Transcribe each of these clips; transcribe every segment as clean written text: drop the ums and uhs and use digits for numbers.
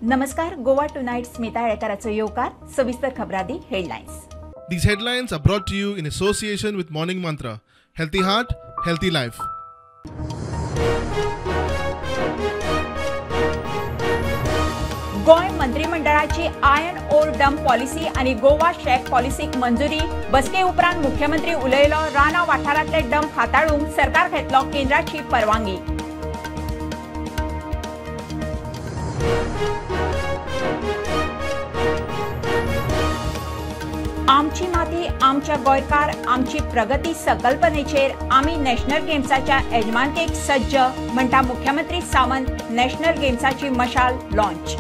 नमस्कार, गोवा टुनायट स्मिता येळेकराचो येवकार. सविस्तर खबरादी headlines. These headlines are brought to you in association with Morning Mantra. Healthy heart, healthy life. Goa मंत्रिमंडळाची iron ore dump policy आणि Goa shack पॉलिसीक मंजुरी. बसके उपरांत मुख्यमंत्री उलयलो, राना वाठारांतले डंप हाताळूंक सरकार घेतलो केंद्राची परवानगी. आमची माती आमच्या गोंयकार आमची प्रगती संकल्पनेचेर आमी नॅशनल गेम्साच्या येजमानकेक सज्ज म्हणटा मुख्यमंत्री सावंत. नॅशनल गेम्साची मशाल लॉन्च.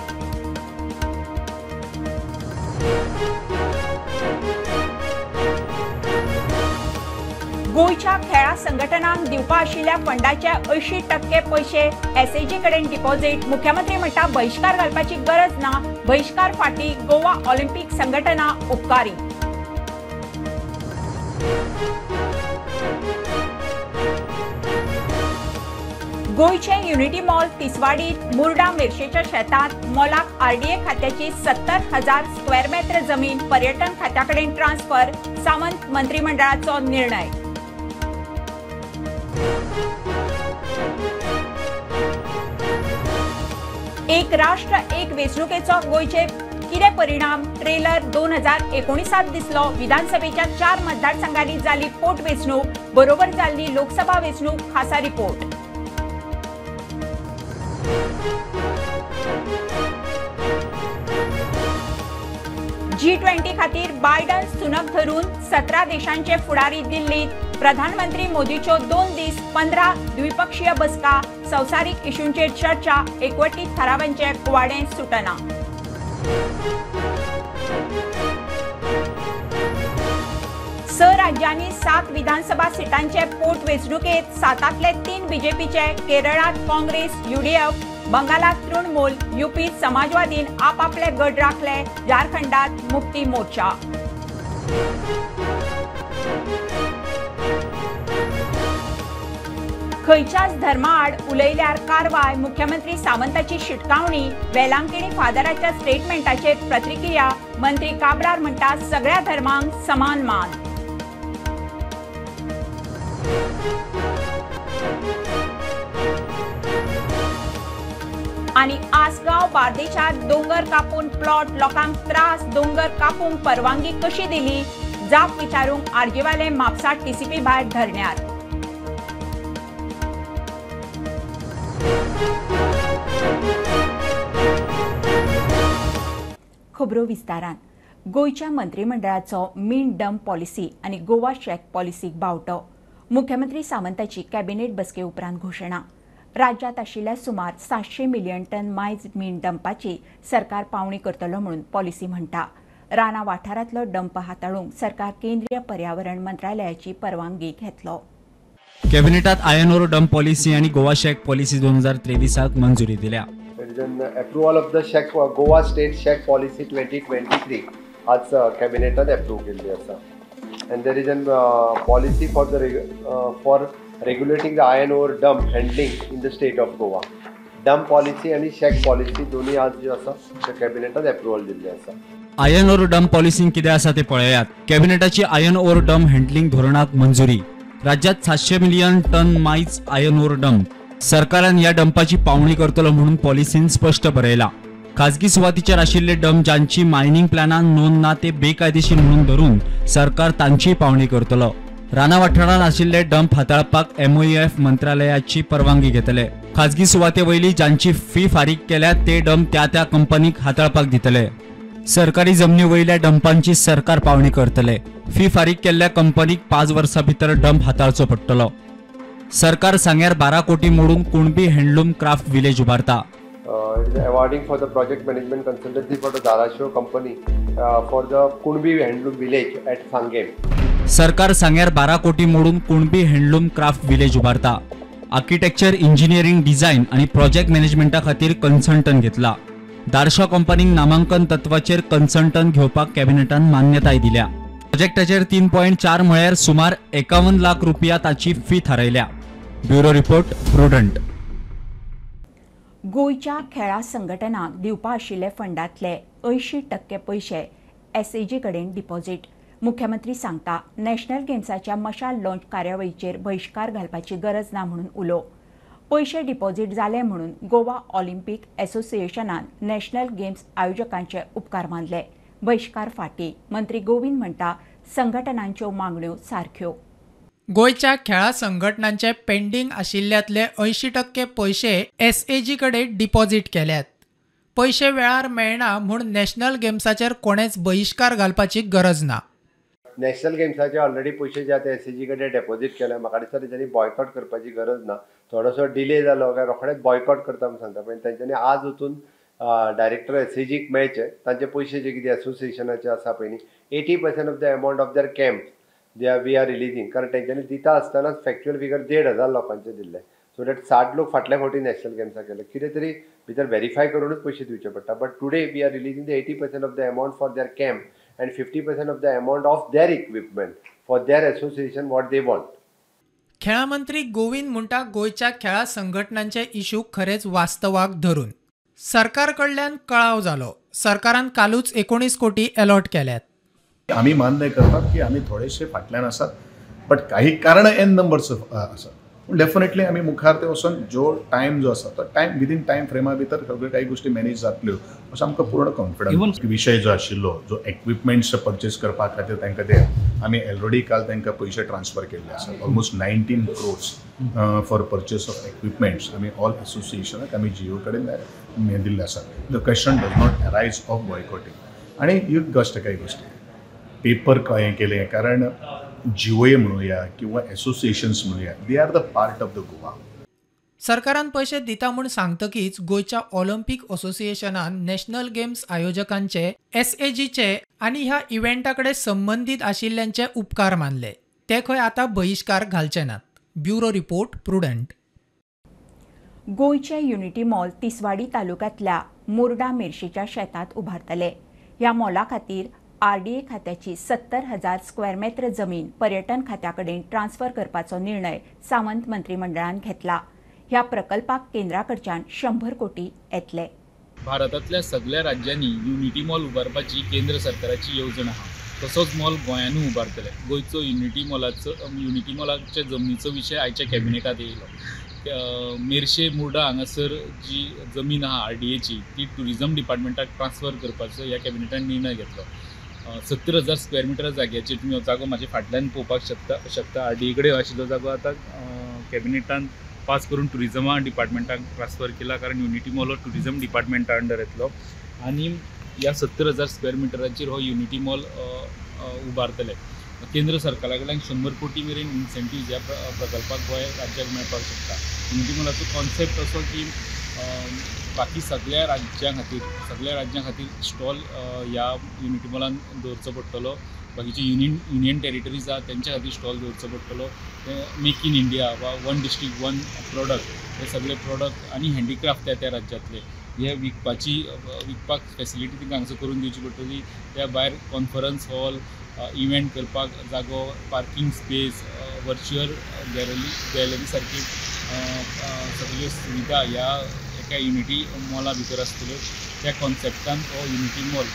गोंयच्या खेळा संघटनांक दिवपा आशिल्ल्या फंडाचे 80% पयशे एसएजी कडेन डिपॉझिट. मुख्यमंत्री म्हणटा बहिश्कार घालपाची गरज ना, बहिश्कार फाटी गोवा ऑलिम्पिक संघटना उपकारी. गोंयचे युनिटी मॉल तिसवाडीत मुर्डा मिरशेच्या शेतांत मॉलाक आरडीए खात्याची 70,000 स्क्वेअर मेत्र जमीन पर्यटन खात्याकडेन ट्रान्सफर. सावंत मंत्रिमंडळाचो निर्णय. एक राष्ट्र एक वेंचणुकेचो गोंयचेर कितें परिणाम? ट्रेलर 2019 दिसलो. विधानसभेच्या 4 मतदारसंघांनी जाली पोटवेंचणूक, बरोबर जाल्ली लोकसभा वेंचणूक. खासा रिपोर्ट. G20 खातीर बायडन सुनक धरून 17 देशांचे फुडारी दिल्लीत. प्रधानमंत्री मोदीच्यो 2 दीस 15 द्विपक्षीय बसका. संवसारीक इशूंचेर चर्चा. एकवटीत थारावांचे कुवाडें सुटना. 6 राज्यांनी 7 विधानसभा सिटांचे पोटवेंचणुकेत 7तले 3 बीजेपीचे. केरळात काँग्रेस, युडीएफ, बंगालात तृणमूल, युपीत समाजवादीन आपापले गट राखले. झारखंडात मुक्ती मोर्चा. खंयच्याच धर्माआड उलयल्यार कारवाय. मुख्यमंत्री सावंताची शिटकावणी. वेलांकिणी फादराच्या स्टेटमेंटाचेर प्रतिक्रिया. मंत्री काब्राल म्हणटा सगळ्या धर्मांक समान मान. आनी आसगांव बार्देशात दोंगर कापून प्लॉट, लोकांक त्रास. दोंगर कापूंक परवानगी कशी दिली? जाप विचारूंक आरजीवाले म्हापसा टीसीपी भायर धरण्यार. खबरो विस्तारान. गोंयच्या मंत्रिमंडळाचो मीन डंप पॉलिसी आनी गोवा शॅक पॉलिसीक बावटो. मुख्यमंत्री सावंताची कॅबिनेट बसके उपरांत घोशणा. राज्यात आशिल्ल्या सुमार 700 मिलियन टन मायज मीन डंपाची सरकार पावणी करतलो म्हणून पॉलिसी म्हणटा. राना वाठारांतलो डंप हाताळूंक सरकार केंद्रीय पर्यावरण मंत्रालयाची परवानगी घेतलो. कॅबिनेटात आयर्न ओर डंप पॉलिसी आनी गोवा शॅक पॉलिसी 2023 मंजुरी दिल्या. Approval of the shack Goa state shack policy 2023 आज कॅबिनेटात अप्रूव केल्ली आसा. And there is an policy for the for regulating the iron ore dump handling in the state of Goa. Dump policy आनी shack policy दोन्ही आज ज्यो आसा त्यो कॅबिनेटात approval दिल्ली आसा. आयर्न ओर डंप पॉलिसीन कितें आसा तें पळयात. कॅबिनेटाची आयर्न ओर डंप हँडलिंग धोरणाक मंजुरी. राज्यात 700 मिलियन टन मायज आयर्न ओर डंप. सरकारान ह्या डंपाची पावणी करतलो म्हणून पॉलिसीन स्पश्ट बरयला. खाजगी सुवातीचेर आशिल्ले डंप जांची मायनिंग प्लॅनान नोंद ना ते बेकायदेशीर म्हणून धरून सरकार तांचीय पावणी करतलो. राना वाठारांत आशिल्ले डंप हाताळपाक MOEF मंत्रालयाची परवानगी घेतले. खाजगी सुवाते वयली जांची फी फारीक केल्या ते डंप त्या त्या कंपनीक हाताळपाक दितले. सरकारी जमनी वयल्या डंपांची सरकार पावणी करतले. फी फारीक केल्ल्या कंपनीक 5 वर्सां भितर डंप हाताळचो पडटलो. सरकार सांग्यार 12 कोटी मोडून कुणबी हँडलूम क्राफ्ट विलेज उबारता. It is awarding for the project management consultancy for the Dharashiv company for the Kunbi handloom village at Sanguem. सरकार सांग्यार 12 कोटी मोडून कुणबी हँडलूम क्राफ्ट विलेज उबारता. आर्किटेक्चर, इंजिनिअरिंग, डिझायन आनी प्रोजेक्ट मॅनेजमेंटा खातीर कन्सल्टंट घेतला. दारशा कंपनीक नामांकन तत्वाचेर कन्सल्टंट घेवपाक कॅबिनेटान मान्यताय दिल्या. प्रोजेक्टाचेर 3.4 म्हळ्यार सुमार 51 लाख रुपया ताची फी थारायल्या. Bureau report, Prudent. गोंयच्या खेळां संघटनांक दिवपा आशिल्ले फंडांतले 80% पयशे एसएजी कडेन डिपॉझिट. मुख्यमंत्री सांगता, नॅशनल गेम्साच्या मशाल लॉन्च कार्यावळीचेर बहिश्कार घालपाची गरज ना म्हणून उलो. पयशे डिपॉझिट जाले म्हणून गोवा ऑलिम्पीक एसोसिएशनान नॅशनल गेम्स आयोजकांचे उपकार मानले. बहिश्कार फाटी. मंत्री गोविंद म्हणटा, संघटनांच्यो मागण्यो सारक्यो. गोंयच्या खेळां संघटनांचे पेंडींग आशिल्ल्यांतले 80% पयशे एसएजी कडेन डिपॉझिट केल्यात. पयशे वेळार मेळना म्हूण नॅशनल गेम्साचेर कोणेच बहिश्कार घालपाची गरज ना. नॅशनल गेम्साचे ऑलरेडी पयशे जे आतां एसएजी कडेन डेपॉझिट केले, म्हाका दिसता तेंच्यांनी बॉयकॉट करपाची गरज ना. थोडोसो डिले जालो काय रोखडेच बॉयकॉट करता म्हूण सांगता, पण तेंच्यांनी आज वचून डायरेक्टर एसएजीक मेळचे, तांचे पयशे जे कितें एसोसिएशनाचे आसा पळय न्ही, 80% of the amount of their camp they are we are releasing. कारण तेंच्यांनी दिता आसतनाच फॅक्च्युअल फिगर 1,500 लोकांचे दिल्ले, सो that 60 लोक फाटल्या फावटी नॅशनल गेम्साक गेले. कितें तरी भितर वेरीफाय करूनच पयशे दिवचे पडटा. But today we are releasing the 80% of the amount for their camp and 50% of the amount of their equipment for their association what they want. खेळां मंत्री गोविंद म्हणटा, गोंयच्या खेळां संघटनांचे इशू खरेंच वास्तवाक धरून सरकार कडल्यान कळाव जालो. सरकारान कालूच 19 कोटी अलॉट केल्यात. आमी मान्य करतात की आमी थोडेशे फाटल्यान आसात, बट काही कारण एन नंबर्स आसात, पूण डेफिनेटली आमी मुखार ते वचून जो टायम जो आसा तो टायम विदीन टायम फ्रेमा भितर सगळ्यो काही गोष्टी मॅनेज जातल्यो असो आमकां पूर्ण कॉन्फिडन्स. विशय जो आशिल्लो जो एक्विपमेंट्स परचेस करपा खातीर तांकां ते आमी ऑलरेडी काल तांकां पयशे ट्रान्सफर केल्ले आसात, almost 19 crores for purchase of equipments आमी ऑल एसोसिएशनाक आमी जिओ कडेन दिल्ले आसात. The question does not arise of boycotting. आनी एक गोश्ट काही गोश्टी पेपर हें केलें, कारण जीओए म्हणूया किंवा एसोसिएशन्स म्हणूया, they are the part of the Goa. सरकारान पयशे दिता म्हूण सांगतकीच गोंयच्या ऑलिम्पीक असोसिएशनान नॅशनल गेम्स आयोजकांचे, एसएजीचे आनी ह्या इव्हेंटा कडेन संबंदीत आशिल्ल्यांचे उपकार मानले. ते खंय आतां बहिश्कार घालचे नात. Bureau report, Prudent. गोंयचे युनिटी मॉल तिसवाडी तालुक्यांतल्या मुर्डा मिर्शीच्या शेतांत उबारतले. ह्या मॉला खातीर आरडीए खात्याची 70,000 स्क्वेअर मेत्र जमीन पर्यटन खात्या कडेन ट्रान्सफर करपाचो निर्णय सावंत मंत्रिमंडळान घेतला. ह्या प्रकल्पाक केंद्रा कडच्यान 100 कोटी येतले. भारतांतल्या सगळ्या राज्यांनी युनिटी मॉल उबारपाची केंद्र सरकाराची येवजण आसा. तसोच मॉल गोंयानूय उबारतले. गोंयचो युनिटी मॉलाच्या जमनीचो विशय आयच्या कॅबिनेटांत येयलो. मेरशे मुर्डा हांगासर जी जमीन आसा आरडीएची ती ट्युरिजम डिपार्टमेंटाक ट्रान्सफर करपाचो ह्या कॅबिनेटान निर्णय घेतलो. 70,000 स्क्वेअर मिटर जाग्याचेर तुमी हो जागो म्हाजे फाटल्यान पळोवपाक शकता. आरडीए कडेन आशिल्लो जागो आतां कॅबिनेटान पास करून ट्युरिजमा डिपार्टमेंटाक ट्रान्सफर केला, कारण युनिटी मॉल हो ट्युरिजम डिपार्टमेंटा अंडर येतलो आनी ह्या 70,000 स्क्वेअर मिटराचेर हो युनिटी मॉल उबारतले. केंद्र सरकारा कडल्यान 100 कोटी मेरेन इन्सेंटिव्ज ह्या प्रकल्पाक गोंय राज्याक मेळपाक शकता. युनिटी मॉलाचो कॉन्सेप्ट असो की बाकी सगळ्या राज्यां खातीर स्टॉल ह्या युनिटी मॉलान दवरचो पडटलो. बाकीचे युनियन टेरिटरीज आसा तेंच्या खातीर स्टॉल दवरचो पडटलो. मेक इन इंडिया वा वन डिस्ट्रिक्ट वन प्रोडक्ट हे सगळे प्रोडक्ट आनी हँडीक्राफ्ट त्या त्या राज्यांतले हे विकपाक फॅसिलिटी तांकां हांगासर करून दिवची पडटली. त्या भायर कॉन्फरन्स हॉल, इव्हेंट करपाक जागो, पार्किंग स्पेस, वर्च्युअल गॅलरी सारकी सगळ्यो सुविधा ह्या एका युनिटी मॉला भितर आसतल्यो. त्या कॉन्सेप्टान हो युनिटी मॉल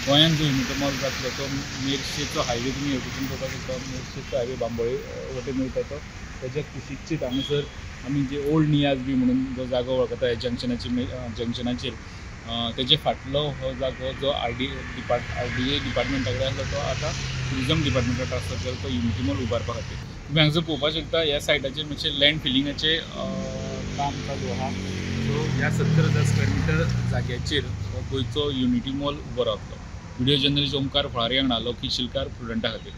गोंयांत जो युनिटी मॉल जातलो तो मेरशेचो हायवे तुमी हेवटेन पळोवपाक शकता. मेरशेचो हायवे बांबोळे वटेन वयता तो तेज्या कुशीकचीच हांगासर आमी जे ओल्ड नियाज बी म्हणून जो जागो वळखता जंक्शनाचेर तेजे फाटलो हो जागो जो आरडीए डिपार्टमेंटा कडेन आसलो तो आतां ट्युरिजम डिपार्टमेंटाक ट्रान्सफर केलो तो युनिटी मॉल उबारपा खातीर. तुमी हांगासर पळोवपाक शकता ह्या सायटाचेर मातशें लँड फिलिंगाचें काम चालू आसा. सो ह्या 70,000 स्क्वेअर मिटर जाग्याचेर हो गोंयचो युनिटी मॉल उबो रावतलो. व्हिडिओ जर्नलिस्ट ओमकार फळारी हांगा लोकी शिलकार, प्रुडंटा खातीर.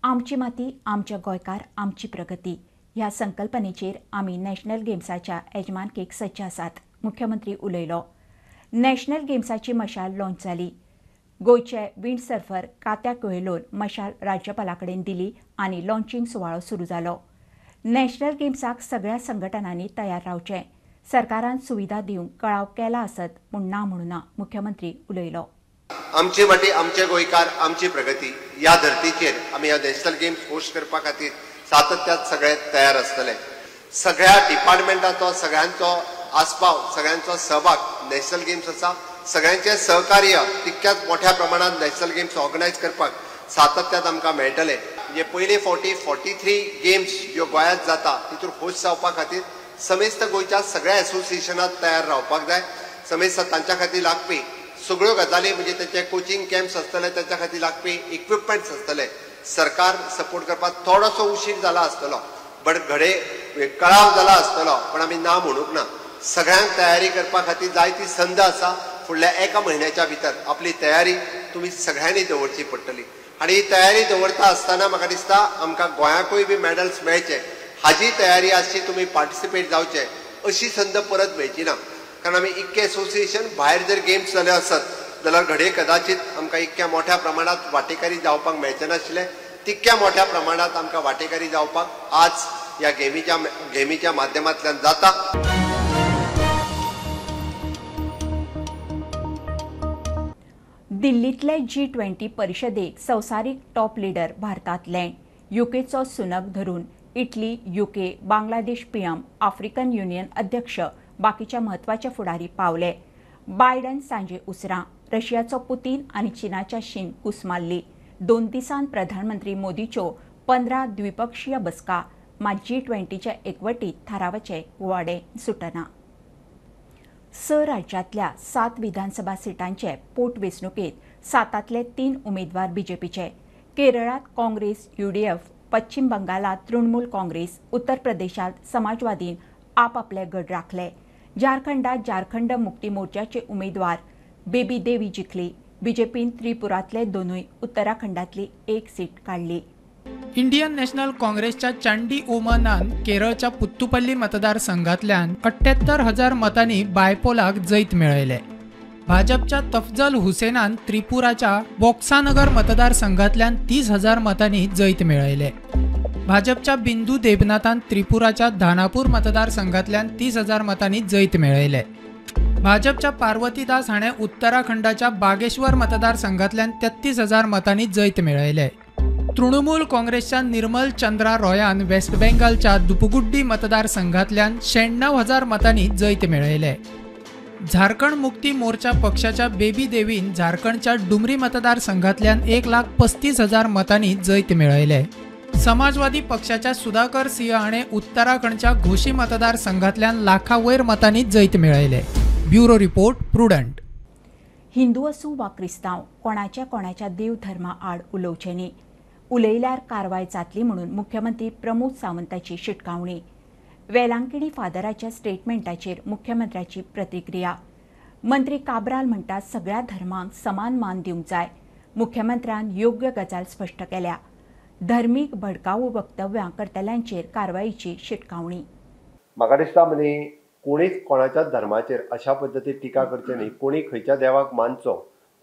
आमची माती, आमचे गोंयकार, आमची प्रगती ह्या संकल्पनेचेर आमी नॅशनल गेम्साच्या येजमानकेक सज्ज आसात, मुख्यमंत्री उलयलो. नॅशनल गेम्साची मशाल लॉन्च जाली. गोंयचे विंड सर्फर कात्या कोहेलोन मशाल राज्यपाला कडेन दिली आनी लॉन्चिंग सुवाळो सुरू जालो. नॅशनल गेम्साक सगळ्या संघटनांनी तयार रावचें, सरकारान सुविधा दिवंक कळाव केला आसत पूण ना म्हणूना, मुख्यमंत्री उलयलो. आमची माटी, आमचे गोंयकार, आमची प्रगती ह्या धर्तीचेर आमी ह्या नॅशनल गेम्स होस्ट करपा खातीर सातत्यात सगळे तयार आसतले. सगळ्या डिपार्टमेंटाचो सगळ्यांचो आस्पाव, सगळ्यांचो सहभाग नॅशनल गेम्स आसा. सगळ्यांचें सहकार्य तितक्याच मोठ्या प्रमाणात नॅशनल गेम्स ऑर्गनायज करपाक सातत्यात आमकां मेळटलें. म्हणजे पयले फावटी 43 गेम्स ज्यो गोंयांत जाता तितून खोश जावपा खातीर समेस्त गोंयच्या सगळ्या एसोसिएशनात तयार रावपाक जाय. समेस्त तांच्या खातीर लागपी सगळ्यो गजाली म्हणजे तांचे कोचिंग कॅम्प्स आसतले, तांच्या खातीर लागपी इक्विपमेंट्स आसतले. सरकार सपोर्ट करपाक थोडोसो उशीर जाला आसतलो, बट घडये कळाव जाला आसतलो, पण आमी ना म्हणूंक ना. सगळ्यांक तयारी करपा खातीर जाय ती संद आसा. फुडल्या एका म्हयन्याच्या भितर आपली तयारी तुमी सगळ्यांनी दवरची पडटली आनी ही तयारी दवरता आसतना म्हाका दिसता आमकां गोंयाकूय बी मॅडल्स मेळचे हाजी तयारी आसची, तुमी पार्टिसिपेट जावचे अशी संद परत मेळची ना. कारण आमी इतके एसोसिएशन भायर जर गेम्स जाले आसत जाल्यार घडये कदाचित आमकां इतक्या मोठ्या प्रमाणात वांटेकारी जावपाक मेळचें नाशिल्लें. तितक्या मोठ्या प्रमाणात आमकां वांटेकारी जावपाक आज ह्या गेमीच्या माध्यमांतल्यान जाता. दिल्लींतले G20 परिशदेक संवसारीक टॉप लिडर भारतांतले युकेचो सुनक धरून Italy, UK, Bangladesh PM, African Union अध्यक्ष बाकीच्या म्हत्वाचे फुडारी पावले. बायडन सांजे उसरां रशियाचो पुतीन आनी चीनाच्या शीन कूस मारली. 2 दिसांत प्रधानमंत्री मोदीच्यो 15 द्विपक्षीय बसका, मात G20च्या एकवटीत थारावाचे कुवाडे सुटना. 6 राज्यांतल्या 7 विधानसभा सिटांचे पोटवेंचणुकेंत 7तांतले 3 उमेदवार बीजेपीचे. केरळांत काँग्रेस, UDF, पश्चिम बंगालात तृणमूल काँग्रेस, उत्तर प्रदेशांत समाजवादीन आपापले गड राखले. झारखंडात झारखंड मुक्ती मोर्चाचे उमेदवार बेबी देवी जिखली. बीजेपीन त्रिपुरांतले 2, उत्तराखंडातली 1 सीट काडली. इंडियन नॅशनल काँग्रेसच्या चांडी ओमनान केरळच्या पुत्तुपल्ली मतदारसंघातल्यान 78,000 मतांनी बायपोलाक जैत मेळयले. भाजपच्या तफजल हुसेनान त्रिपुराच्या बोक्सानगर मतदारसंघातल्यान 30,000 मतांनी जैत मेळयले. भाजपच्या बिंदू देबनाथान त्रिपुराच्या धानापूर मतदारसंघातल्यान 30,000 मतांनी जैत मेळयले. भाजपच्या पार्वती दास हाणें उत्तराखंडाच्या बागेश्वर मतदारसंघातल्यान 33,000 मतांनी जैत मेळयले. तृणमूल काँग्रेसच्या निर्मल चंद्रा रॉयान वेस्ट बेंगालच्या दुपगुड्डी मतदारसंघातल्यान 96,000 मतांनी जैत मेळयले. झारखंड मुक्ती मोर्चा पक्षाच्या बेबी देवीन झारखंडच्या डुमरी मतदारसंघातल्यान 1,35,000 मतांनी जैत मेळयले. समाजवादी पक्षाच्या सुधाकर सिंह हाणें उत्तराखंडच्या घोशी मतदारसंघातल्यान लाखा वयर मतांनी जैत मेळयले. Bureau report, Prudent. Hindu आसूं वा क्रिस्तांव, कोणाच्या कोणाच्या देव धर्मा आड उलोवचें न्ही. उलयल्यार कारवाय जातली म्हणून मुख्यमंत्री प्रमोद सावंताची शिटकावणी. वेलांकिणी फादराच्या स्टेटमेंटाचेर मुख्यमंत्र्याची प्रतिक्रिया. मंत्री काब्राल म्हणटा सगळ्या धर्मांक समान मान दिवंक जाय. मुख्यमंत्र्यान योग्य गजाल स्पश्ट केल्या. धर्मीक भडकाऊ वक्तव्यां करतल्यांचेर कारवायेची शिटकावणी. म्हाका दिसता म्हणजे कोणीच कोणाच्याच धर्माचेर अशा पद्दतीन टिका करचे न्ही. कोणी खंयच्या देवाक मानचो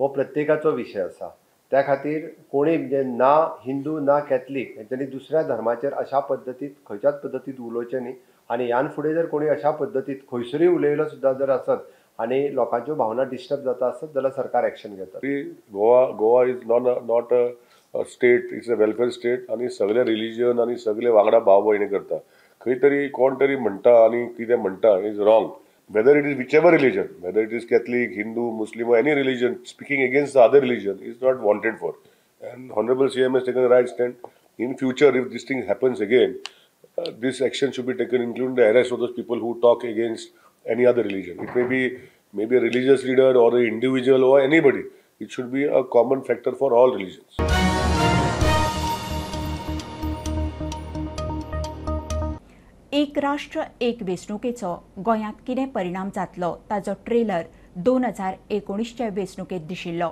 हो प्रत्येकाचो विशय आसा. त्या खातीर कोणी म्हणजे ना हिंदू ना कॅथलीक हेंच्यांनी दुसऱ्या धर्माचेर अशा पद्दतीत खंयच्याच पद्दतीत उलोवचें न्ही. आनी ह्यान फुडें जर कोणी अशा पद्दतीत खंयसरूय उलयलो सुद्दां जर आसत आनी लोकांच्यो भावना डिस्टर्ब जाता आसत जाल्यार सरकार एक्शन घेता. Goa is not a state, it's a welfare state. आनी सगळे रिलिजन आनी सगळे वांगडा भाव भयणी करता. खंय तरी कोण तरी म्हणटा आनी कितें म्हणटा is wrong. Whether it is whichever religion, whether it is Catholic, Hindu, Muslim or any religion, speaking against the other religion is not wanted for. And Honorable CM has taken the right stand. In future, if this thing happens again, this action should be taken, including the arrest of those people who talk against any other religion. It may be maybe a religious leader or an individual or anybody. It should be a common factor for all religions. एक राष्ट्र एक वेंचणुकेचो गोंयांत कितें परिणाम जातलो ताजो trailer 2019च्या वेंचणुकेंत दिशिल्लो.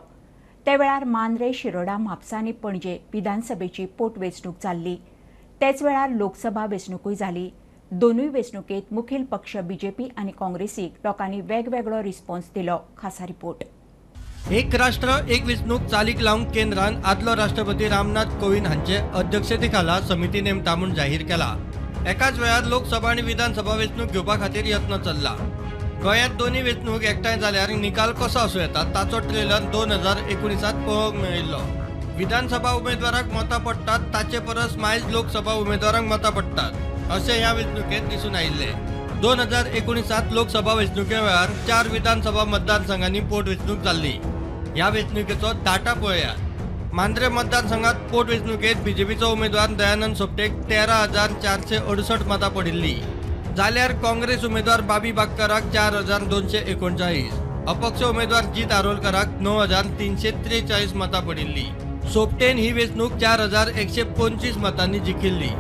त्या वेळार मांद्रे, शिरोडा, म्हापसा आनी पणजे विधानसभेची पोटवेंचणूक जाल्ली. तेच वेळार लोकसभा वेंचणुकूय जाली. दोनूय वेंचणुकेंत मुखेल पक्ष बीजेपी आनी काँग्रेसीक लोकांनी वेगवेगळो रिस्पॉन्स दिलो. खासा रिपोर्ट. एक राष्ट्र एक वेंचणूक चालीक लावंक केंद्रान आदलो राष्ट्रपती रामनाथ कोविंद हांचे अध्यक्षतेखाला समिती नेमता म्हूण जाहीर केला. एकाच वेळार लोकसभा आनी विधानसभा वेंचणूक घेवपा खातीर यत्न चल्ला. गोंयांत दोनूय वेंचणूक एकठांय जाल्यार निकाल कसो आसूं येता ताचो ट्रेलर 2019 पळोवंक मेळिल्लो. विधानसभा उमेदवाराक मतां पडटात ताचे परस मायज लोकसभा उमेदवारांक मतां पडटात अशें ह्या वेंचणुकेंत दिसून आयिल्लें. 2019 लोकसभा वेंचणुके वेळार 4 विधानसभा मतदारसंघांनी पोटवेंचणूक जाल्ली. ह्या वेंचणुकेचो डाटा पळयात. मांद्रे मतदारसंघात पोटवेंचणुकेत बीजेपीचो उमेदवार दयानंद सोपटेक 13,468 मतां पडिल्ली, जाल्यार काँग्रेस उमेदवार बाबी बागकाराक 4,239, अपक्ष उमेदवार जीत आरोलकराक 9,343 मतां पडिल्ली. सोपटेन ही वेंचणूक 4,125 मतांनी जिखिल्ली.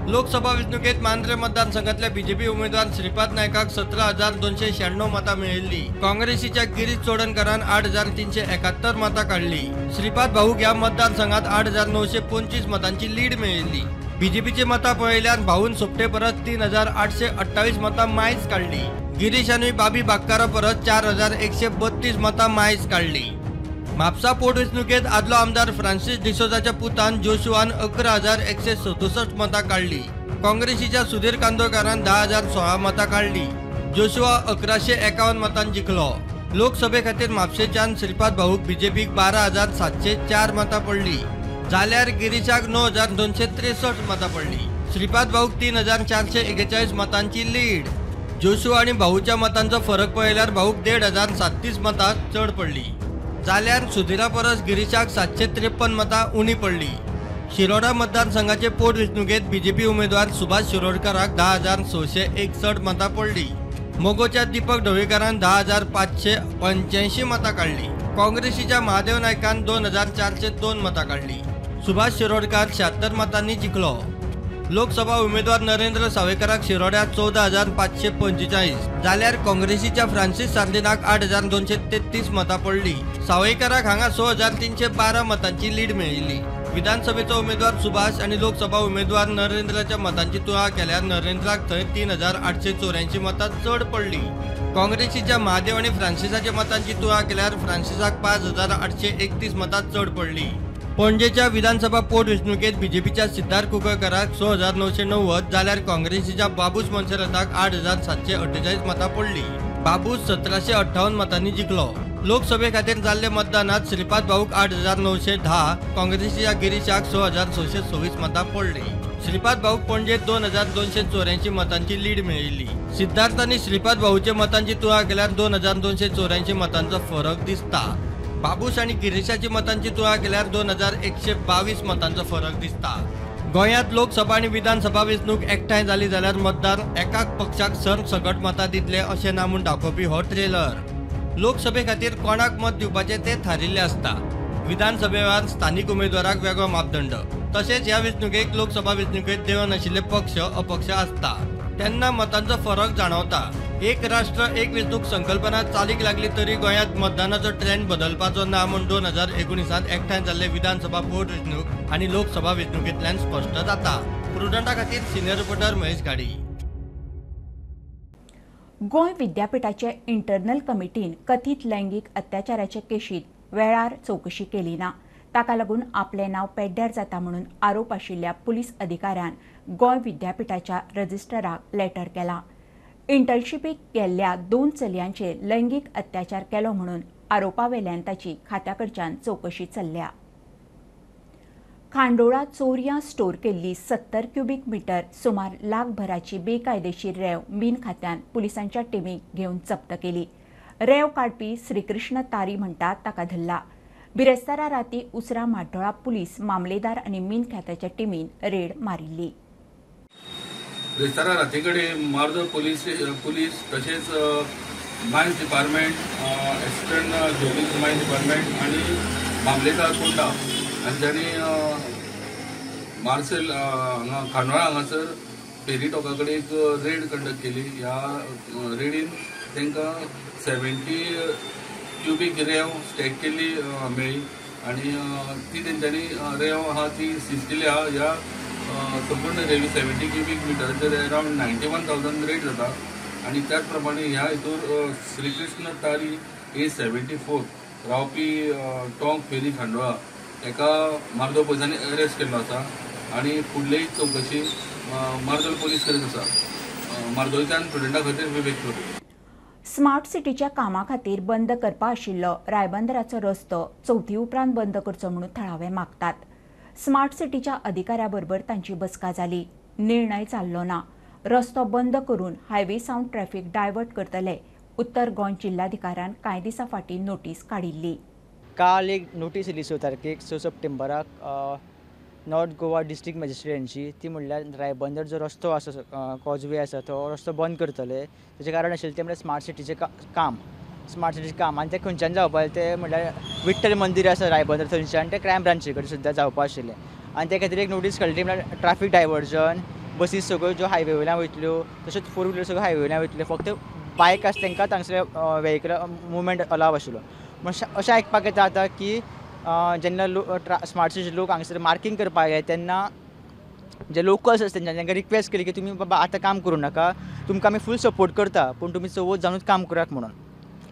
लोकसभा वेंचणुकेत मांद्रे मतदारसंघातल्या बीजेपी उमेदवार श्रीपाद नायकाक 17,296 मतां मेळिल्ली. काँग्रेसीच्या गिरीश चोडणकरान 8,371 मतां काडली. श्रीपाद भाऊक ह्या मतदारसंघात 8,925 मतांची लीड मेळिल्ली. बीजेपीची मतां पळयल्यार भाऊन सोपटे परस 3,828 मतां मायज काडली. गिरीशानूय बाबी बागकारा परस 4,132 मतां मायज काडली. म्हापसा पोटवेंचणुकेत आदलो आमदार फ्रांसीस डिसोजाच्या पुतान जोशुआन 11,167 मतां काडली. काँग्रेसीच्या सुधीर कांदोळकारान 10,016 मतां काडली. जोशुआ 1,151 मतां जिखलो. लोकसभे खातीर म्हापशेच्यान श्रीपाद भाऊक बीजेपीक 12,704 मतां पडली, जाल्यार गिरीशाक 9,263 मतां पडली. श्रीपाद भाऊक 3,441 मतांची लीड. जोशुआ आनी भाऊच्या मतांचो फरक पळयल्यार भाऊक 1,537 मतां चड पडली, जाल्यार सुधीरा परस गिरीशाक 753 मतां उणी पडली. शिरोडा मतदारसंघाचे पोटवेंचणुकेत बीजेपी उमेदवार सुभाष शिरोडकराक 10,661 मतां पडली. मगोच्या दीपक ढवळीकारान 10,585 मतां काडली. काँग्रेसीच्या महादेव नायकान 2,402 मतां काडली. सुभाष शिरोडकार 76 मतांनी जिखलो. लोकसभा उमेदवार नरेंद्र सावयकाराक शिरोड्यात 14,545, जाल्यार काँग्रेसीच्या फ्रांसीस सार्दिनाक 8,233 मतां पडली. सावयकाराक हांगा 6,312 मतांची लीड मेळिल्ली. विधानसभेचो उमेदवार सुभाष आनी लोकसभा उमेदवार नरेंद्राच्या मतांची तुळा केल्यार नरेंद्राक थंय 3,884 मतां चड पडली. काँग्रेसीच्या महादेव आनी फ्रांसिसाच्या मतांची तुळा केल्यार फ्रांसिसाक 5,831 मतां चड पडली. पणजेच्या विधानसभा पोटवेंचणुकेत बीजेपीच्या सिद्धार्थ कुंकळकराक 6,990, जाल्यार काँग्रेसीच्या बाबूश मोन्सेराताक 8,748 मतां पडली. बाबूश 1,758 मतांनी जिखलो. लोकसभे खातीर जाल्ले मतदानात श्रीपाद भाऊक 8,910, काँग्रेसीच्या गिरीशाक 6,626 मतां पडली. श्रीपाद भाऊक पणजेत 2,284 मतांची लीड मेळिल्ली. सिद्धार्थ आनी श्रीपाद भाऊच्या मतांची तुळा केल्यार 2,284 मतांचो फरक दिसता. बाबूश आनी गिरीशाची मतांची तुळा केल्यार 2,122 मतांचो फरक दिसता. गोंयांत लोकसभा आनी विधानसभा वेंचणूक एकठांय जाली जाल्यार मतदार एकाच पक्षाक सरसकट मतां दितले अशें ना म्हूण दाखोवपी हो ट्रेलर. लोकसभे खातीर कोणाक मत दिवपाचें तें थारिल्लें आसता. विधानसभे वेळार स्थानीक उमेदवाराक वेगळो मापदंड, तशेंच ह्या वेंचणुकेक लोकसभा वेंचणुकेंत देंवनाशिल्ले पक्ष अपक्ष आसता तेन्ना मतांचो फरक जाणवता. एक राष्ट्र एक वेंचणूक संकल्पना चालीक लागली तरी गोंयांत मतदानाचो ट्रेंड बदलपाचो ना म्हूण 2019 एकठांय जाल्ले विधानसभा पोटवेंचणूक आनी लोकसभा वेंचणुकेंतल्यान स्पश्ट जाता. प्रुडंटा खातीर सिनियर रिपोर्टर महेश घाडी. गोंय विद्यापीठाचे इंटरनल कमिटीन कथीत लैंगीक अत्याचाराचे केशीत वेळार चवकशी केली ना, ताका लागून आपलें नांव पेड्ड्यार जाता म्हणून आरोप आशिल्ल्या पुलीस अधिकाऱ्यान गोंय विद्यापीठाच्या रजिस्ट्राराक लेटर केला. इंटर्नशिपीक गेल्ल्या 2 चलयांचेर लैंगीक अत्याचार केलो म्हणून आरोपावेल्यान ताची खात्याकडच्यान चवकशी चल्ल्या. खांडोळा चोरयां स्टोर केल्ली 70 क्युबीक मिटर सुमार लाखभराची बेकायदेशीर रेंव मीन खात्यान पुलिसांच्या टिमीक घेवन जप्त केली. रेंव काडपी श्रीकृष्ण तारी म्हणटात ताका धरला. बिरेस्तारा राती उसरा म्हाड्डोळा पुलीस मामलेदार आनी मीन खात्याच्या टिमीन रेड मारिल्ली. बिरेस्तारा राती कडेन मार्दोळ पुलीस तशेंच mines department, assistant geologist mines department आनी मामलेदार कोंडा हांच्यांनी मार्सेल हांगा खांडोळा हांगासर फेरी टोका कडेन एक रेड कंडक्ट केली. ह्या रेडीन तांकां 70 क्युबीक रेंव स्टॅक केल्ली मेळ्ळी आनी ती तेंच्यांनी रेंव आहा ती सीज केली आहा. ह्या संपूर्ण रेवी 70 क्युबीक मिटराचेर अरावंड 91,000 रेट जाता आनी त्याच प्रमाणे ह्या हितूर श्रीकृष्ण तारी A74 रावपी टोंक फेरी खांडोळा एका मार्दोळ पुलिसांनी अरेस्ट केल्लो आसा आनी फुडली चवकशी मार्दोळ पुलीस करीत आसा. मार्दोळच्यान प्रुडंटा खातीर विवेक प्रभू. स्मार्ट सिटीच्या कामा खातीर बंद करपा आशिल्लो रायबंदराचो रस्तो चवथी उपरांत बंद करचो म्हणून थळावे मागतात. स्मार्ट सिटीच्या अधिकाऱ्या बरोबर तांची बसका जाली, निर्णय चाललो ना. रस्तो बंद करून हायवे सावन ट्रॅफिक डायवर्ट करतले. उत्तर गोंय जिल्हाधिकाऱ्यान कांय दिसां फाटीं नोटीस काडिल्ली. काल एक नोटीस येयली 6 तारखेक 6 सप्टेंबराक नॉर्थ गोवा डिस्ट्रिक्ट मॅजिस्ट्रेटांची, ती म्हणल्यार रायबंदर जो रस्तो आसा कॉजवे आसा तो रस्तो बंद करतले. तेचें कारण आशिल्लें तें म्हणल्यार स्मार्ट सिटीचें काम, स्मार्ट सिटीचें काम. आनी तें खंयच्यान जावपा तें म्हणल्यार विठ्ठल मंदीर आसा रायबंदर थंयच्यान तें क्रायम ब्रांची कडेन सुद्दां जावपा आशिल्लें. आनी ते खातीर एक नोटीस काडली म्हणल्यार ट्राफीक डायवर्जन, बसीस सगळ्यो ज्यो हायवे वयल्यान वयतल्यो तशेंच फोर व्हिलर सगळ्यो हायवे वयल्यान वयतल्यो, फक्त बायक आसा तांकां तांगसले व्हेकल मुवमेंट अलाव आशिल्लो. अशें आयकपाक येता आतां की जेन्ना लोक स्मार्ट सिटी लोक हांगसर मार्कींग करपाक येता तेन्ना जे लोकल्स आसा तेंच्यांनी तांकां रिक्वेस्ट केली की तुमी बाबा आतां काम करूं नाका, तुमकां आमी फूल सपोर्ट करता पूण तुमी चवथ जावनूच काम करात म्हणून.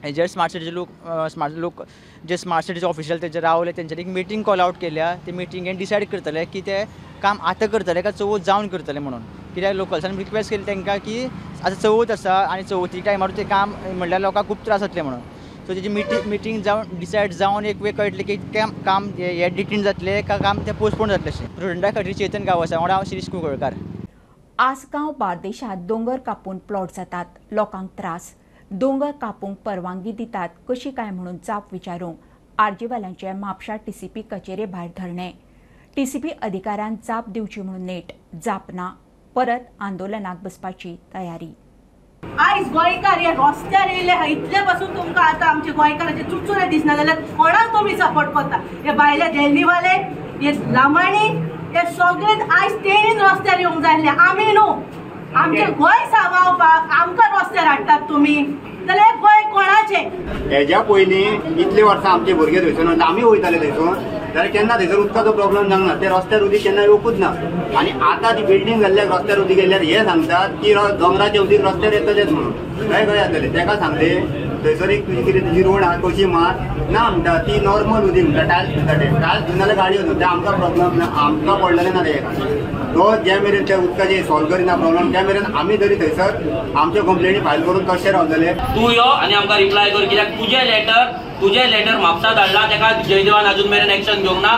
हेजेर स्मार्ट सिटीचे लोक स्मार्ट लोक जे स्मार्ट सिटीचे ऑफिशियल तेंचे रावले तेंच्यांनी एक मिटींग कॉल आवट केल्या. ते मिटिंगेन डिसायड करतले की ते काम आतां करतले काय चवथ जावन करतले म्हणून. कित्याक लोकल्सान रिक्वेस्ट केली तांकां की आतां चवथ आसा आनी चवथी टायमार तें काम म्हणल्यार लोकांक खूब त्रास जातले म्हणून. सो तेजी मिटींग जावन डिसायड जावन एक वेळ कळटलें की काम हे डिटीन जातलें काय काम तें पोस्टपोन जातलें अशें. प्रुडंटा खातीर चेतन गांवस वांगडा हांव शिरीष कुंकळकार. आसगांव बार्देशांत दोंगर कापून प्लॉट जातात, लोकांक त्रास. दोंगर कापूंक परवानगी दितात कशी काय म्हणून जाप विचारूंक आरजीवाल्यांचे म्हापशा टीसीपी कचेरे भायर धरणे. टीसीपी अधिकाऱ्यान जाप दिवची म्हणून नेट, जाप ना, परत आंदोलनाक बसपाची तयारी. आयज गोंयकार हे रस्त्यार येयले इतले पासून तुमकां आतां आमचे गोंयकाराचे चुरचुरे दिसना जाल्यार कोणाक तुमी सपोर्ट करता? हे भायले देल्लीवाले, हे लामाणी, हे सगळे आयज तेणीन रस्त्यार येवंक जाय आसले, आमी न्हू. आमचे गोंय सांबाळपाक आमकां रस्त्यार हाडटात तुमी, जाल्यार गोंय कोणाचें? हेज्या पयलीं इतले वर्सां आमचे भुरगे थंयसून आमी वयताले थंयसून, जाल्यार केन्ना थंयसर उदकाचो प्रॉब्लम जावंक ना, ते रस्त्यार उदीक केन्ना येवकूच ना. आनी आतां ती बिल्डींग जाल्ल्याक रस्त्यार उदीक येयल्यार हे सांगतात की दोंगराचे उदीक रस्त्यार येतलेच म्हणून. खंय खंय जातले तेका सांगले थंयसर एक तुजी कितें तुजी रोड आहा कशी मार ना म्हणटा, ती नॉर्मल उदीक म्हणटा, टायल्स म्हणटा, ते टायल्स दिना जाल्यार गाडी वचून ते आमकां प्रॉब्लम ना, आमकां पडलेलें ना ते. तो ज्या मेरेन त्या उदकाचे सॉल्व करिना प्रॉब्लम त्या मेरेन आमी तरी थंयसर आमच्यो कंप्लेनी फायल करून कशें रावतले. तूं यो आनी आमकां रिप्लाय कर, कित्याक तुजें लेटर म्हापसा धाडला तेका जयदेवान अजून मेरेन एक्शन घेवंक ना,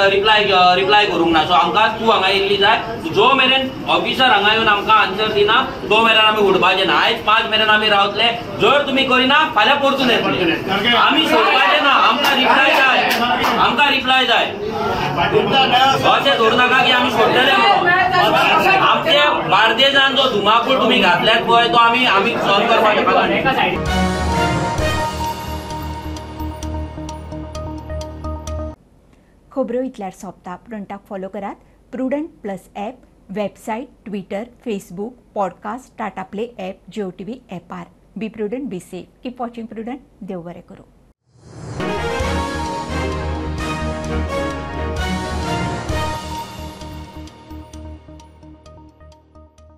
रिप्लाय करूंक ना. सो आमकां तूं हांगा येयल्ली जाय, जो मेरेन ऑफिसर हांगा येवन आमकां आन्सर दिना तो मेरेन आमी उडपाचे ना. आयज 5 मेरेन आमी रावतले, जर तुमी करिना फाल्यां परतून येतले. आमी सोडपाचे ना, आमकां रिप्लाय जाय, आमकां रिप्लाय जाय. अशें धरूं नाका की आमी सोडटले म्हणून. आमचे बार्देजान जो धुमाकूळ तुमी घातल्यात पळय तो आमी आमी सॉल्व करपाक शकना. खबरो इतल्यार सोंपता. प्रुडंटाक फॉलो करात Prudent plus app, website, Twitter, Facebook, podcast, Tata Play app, Jio TV ऍपार. Be prudent, be safe, keep watching Prudent. देव बरें करूं.